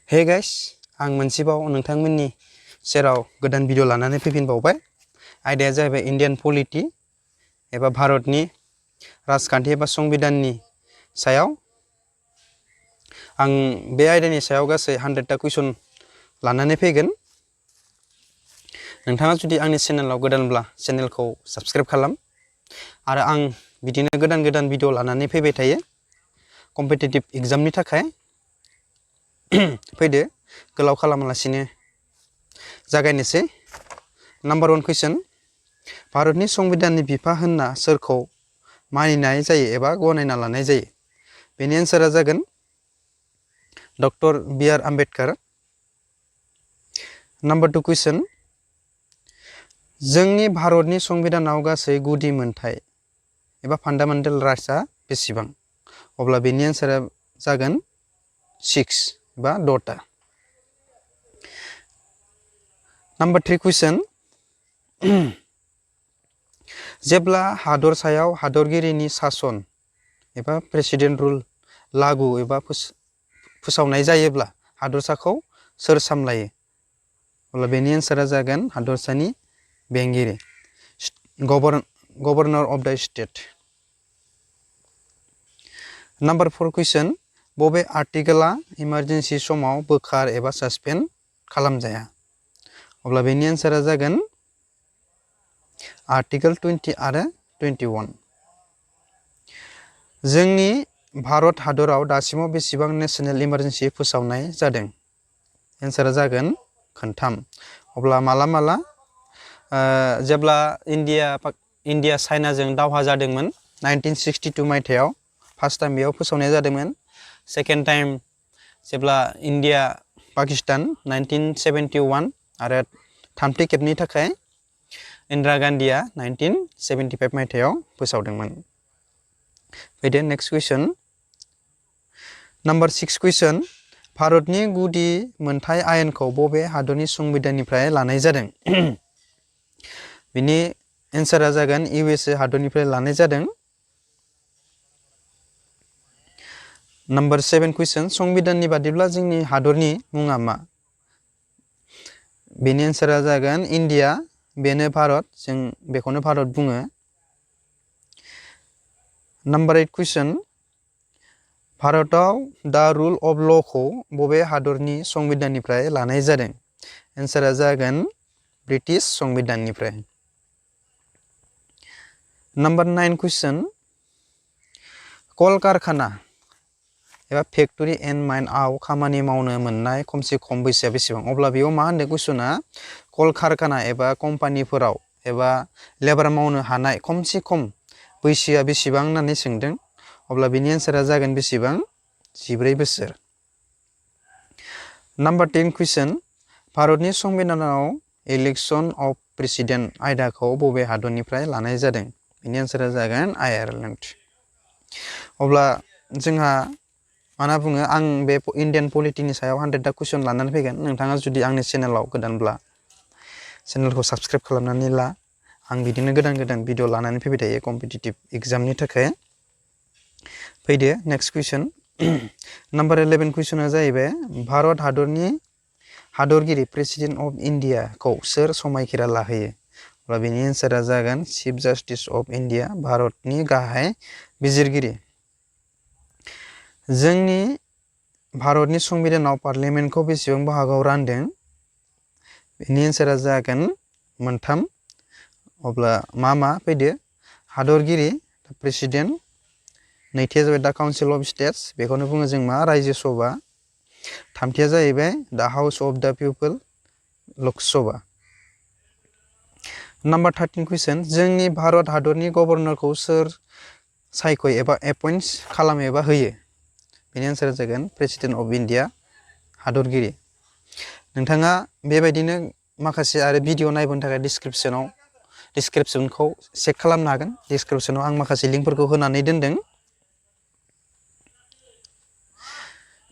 Hey guys आं मोनसेबाव नोंथांमोननि सेराव गोदान भिडिअ लानानै फैफिनबावबाय। आयदाया जाहैबाय इन्डियान पलिटि एबा भारतनि राजखान्थि एबा संबिधाननि सायाव। आं बे आयदानि सायाव गासै 100टा कुइसन लानानै फैगोन। नोंथाङा जुदि आंनि चेनेलाव गोदानब्ला चेनेलखौ साबस्क्राइब खालाम आरो आं बिदिनो गोदान गोदान भिडिअ लानानै फैबाय थायो कम्पिटिटिभ एग्जामनि थाखाय। फैदो गोलाव खालामालासिनो जागायनोसै। नाम्बार 1 कुइसन, भारतनि संबिधाननि बिफा होनना सोरखौ मानिनाय जायो एबा गनायना लानाय जायो? बेनि एन्सारा जागोन डक्टर बि.आर. आम्बेडकार। नाम्बार 2 कुइसन, जोंनि भारतनि संबिधानाव गासै गुदि मोनथाय एबा फान्डामेन्टेल राइट्सआ बेसेबां? अब्ला बेनि एन्सारा जागोन 6 बा 6टा। नाम्बार 3 कुइसन, जेब्ला हादरसायाव हादरगिरिनि सासन एबा प्रेसिडेन्ट रुल लागु एबा फोसावनाय जायोब्ला हादरसाखौ सोर सामलायो? अब्ला बेनि एन्सारा जागोन हादरसानि बेंगिरि, गभर्नर अफ द स्टेट। नाम्बार 4 कुइसन, बबे आर्टिकेलआ इमारजेन्सि समाव बोखार एबा सासपेन्ड खालामजाया? अब्ला बेनि एन्सारा जागोन आर्टिकेल 20 आरो 21। जोंनि भारत हादराव दासिमाव बेसेबां नेशनेल इमारजेन्सि फोसावनाय जादों? एन्सारा जागोन 3। अब्ला माला जेब्ला इन्डिया चाइनाजों दावहा जादोंमोन 1962 मायथाइयाव फार्स्ट टाइम बेयाव फोसावनाय जादोंमोन। सेकेन्ड टाइम जेब्ला इन्डिया पाकिस्तान 1971 आरो थामथि खेबनि थाखाय इन्दिरा गान्धीया 1975 मायथाइयाव फोसावदोंमोन। फैदो नेक्स्ट कुइसन। नाम्बार 6 कुइसन, भारतनि गुदि मोनथाय आयेनखौ बबे हादरनि संबिधाननिफ्राय लानाय जादों? बिनि एन्सारा जागोन USA हादरनिफ्राय लानाय जादों। नाम्बार 7 कुइसन, संबिधाननि बादिब्ला जोंनि हादरनि मुङा मा? बेनि एन्सारा जागोन इन्डिया, बेनो भारत, जों बेखौनो भारत बुङो। नाम्बार 8 कुइसन, भारतआव द रुल अफ ल'खौ बबे हादरनि संबिधाननिफ्राय लानाय जादों? एन्सारा जागोन ब्रिटिश संबिधाननिफ्राय। नाम्बार 9 कुइसन, कल कारखाना एबा फेक्टरि एन्ड माइनआव खामानि मावनो मोननाय खमसे खम बैसोआ बेसेबां? अब्ला बेयाव मा होनदों कुइसना, कल कारखाना एबा कम्पानिफोराव एबा लेबार मावनो हानाय खमसे खम बैसोआ बेसेबां होननानै सोंदों। अब्ला बेनि एन्सारा जागोन बेसेबां? 14 बोसोर। नाम्बार 10 कुइसन, भारतनि संबिधानाव इलेक्सन अफ प्रेसिडेन्ट आयदाखौ बबे हादरनिफ्राय लानाय जादों? बेनि एन्सारा जागोन आयारलेण्ड। अब्ला जोंहा मा होनना बुङो, आं बे इन्डियान पलिटिनि सायाव 100टा कुइसन लानानै फैगोन। नोंथाङा जुदि आंनि चेनेलाव गोदानब्ला चेनेलखौ साबस्क्राइब खालामनानै ला। आं बिदिनो गोदान गोदान भिडिअ लानानै फैबाय थायो कम्पिटिटिभ एग्जामनि थाखाय। फैदो नेक्स्ट कुइसन। नाम्बार 11 कुइसना जाहैबाय, भारत हादरनि हादरगिरि प्रेसिडेन्ट अफ इन्डियाखौ सोर समायखिरा लाहोयो? अब्ला बेनि एन्सारा जागोन चिफ जास्टिस अफ इन्डिया, भारतनि गाहाय बिजिरगिरि। जोंनि भारतनि संबिधानाव पार्लियामेन्टखौ बेसेबां बाहागोआव रानदों? बेनि एन्सारा जागोन 3। अब्ला मा फैदो, हादरगिरि प्रेसिडेन्ट, नैथिया जाबाय दा काउन्सिल अफ स्टेट्स, बेखौनो बुङो जों मा, रायजो सभा। थामथिया जाहैबाय दा house of the people, Lok Sabha. Number 13 कुइसन, जोंनि भारत हादरनि गभर्नरखौ सोर सायख'यो एबा एपइन्टस खालामो एबा होयो? बेनि एन्सारा जागोन प्रेसिडेन्ट अफ इन्डिया, हादरगिरि। नोंथाङा बेबायदिनो माखासे आरो भिडिअ नायबोनो थाखाय डिसक्रिपसनखौ चेक खालामनो हागोन। डिसक्रिपसनाव आं माखासे लिंकफोरखौ होनानै दोनदों।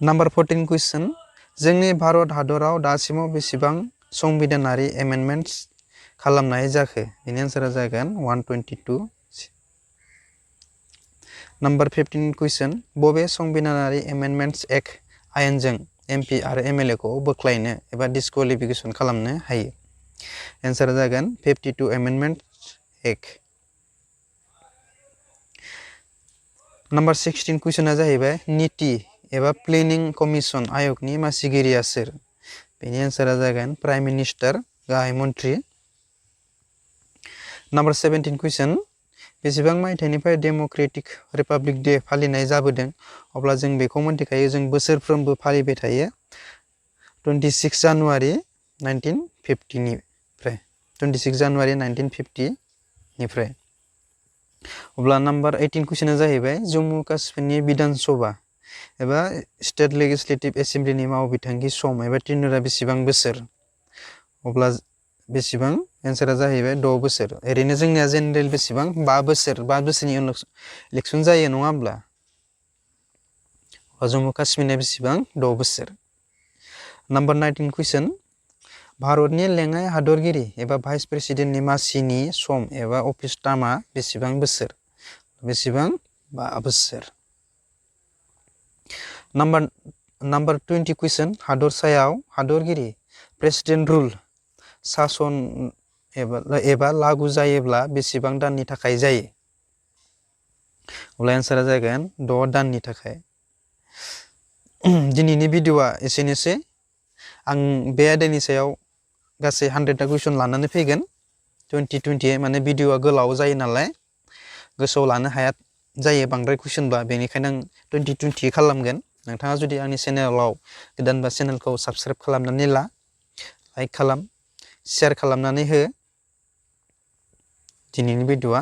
नाम्बार 14 कुइसन, जोंनि भारत हादराव दासिमाव बेसेबां संबिधानारि एमेन्डमेन्टस खालामनाय जाखो? बेनि एन्सारा जागोन 122। नाम्बार 15 कुइसन, बबे संबिधानारि एमेन्डमेन्टस एक्ट आयेनजों MP आरो MLA खौ बोख्लायनो एबा डिसक्वालिफिकेसन खालामनो हायो। एन्सारा जागोन 52 एमेन्डमेन्ट एक्ट। नाम्बार 16 कुइसना जाहैबाय नीति एबा प्लेनिं कमिसन आयगनि मासिगिरिया सोर? बेनि एन्सारा जागोन प्राइम मिनिस्टार गाहाय मन्थ्रि। नाम्बार 17 कुइसन बेसेबां मायथाइनिफ्राय डेम'क्रेटिक रिपाब्लिक डे फालिनाय जाबोदों? अब्ला जों बेखौ मोनथिखायो, जों बोसोरफ्रोमबो फालिबाय थायो 26 जानुवारि 1950 निफ्राय 26 जानुवारि 1950 निफ्राय। अब्ला नाम्बार 18 कुइसना जाहैबाय जम्मु काश्मीरनि बिधान सभा एबा स्टेट लेजिस्लेटिभ एसेम्ब्लिनि मावबिथांखि सम एबा टेन्युरा बेसेबां बोसोर? अब्ला बेसेबां? एन्सारा जाहैबाय 6 बोसोर। ओरैनो जोंनिया जेनेरेल बेसेबां? 5 बोसोर। 5 बोसोरनि उनाव इलेक्सन जायो नङा होमब्ला? जम्मु काश्मीरनिया बेसेबां? 6 बोसोर। नाम्बार 19 कुइसन भारतनि लेङाइ हादरगिरि एबा भाइस प्रेसिडेन्टनि मासिनि सम एबा अफिस टार्मआ बेसेबां बोसोर? बेसेबां? 5 बोसोर। नाम्बार 20 कुइसन हादरसायाव हादरगिरि प्रेसिडेन्ट रुल सासन एबा लागु जायोब्ला बेसेबां दाननि थाखाय जायो? अब्ला एन्सारा जागोन 6 दाननि थाखाय। दिनैनि भिडिअआ एसेनोसै। आं बे आयदानि सायाव गासै 100टा कुइसन लानानै फैगोन 2020 माने भिडिअआ गोलाव जायो नालाय गोसोआव लानो हाया जायो बांद्राय कुइसनबा, बेनिखायनो आं 2020 खालामगोन। नोंथाङा जुदि आंनि चेनेलाव गोदानबा चेनेलखौ साबस्क्राइब खालामनानै ला, लाइक खालाम, शेयार खालामनानै हो। दिनैनि भिडिअआ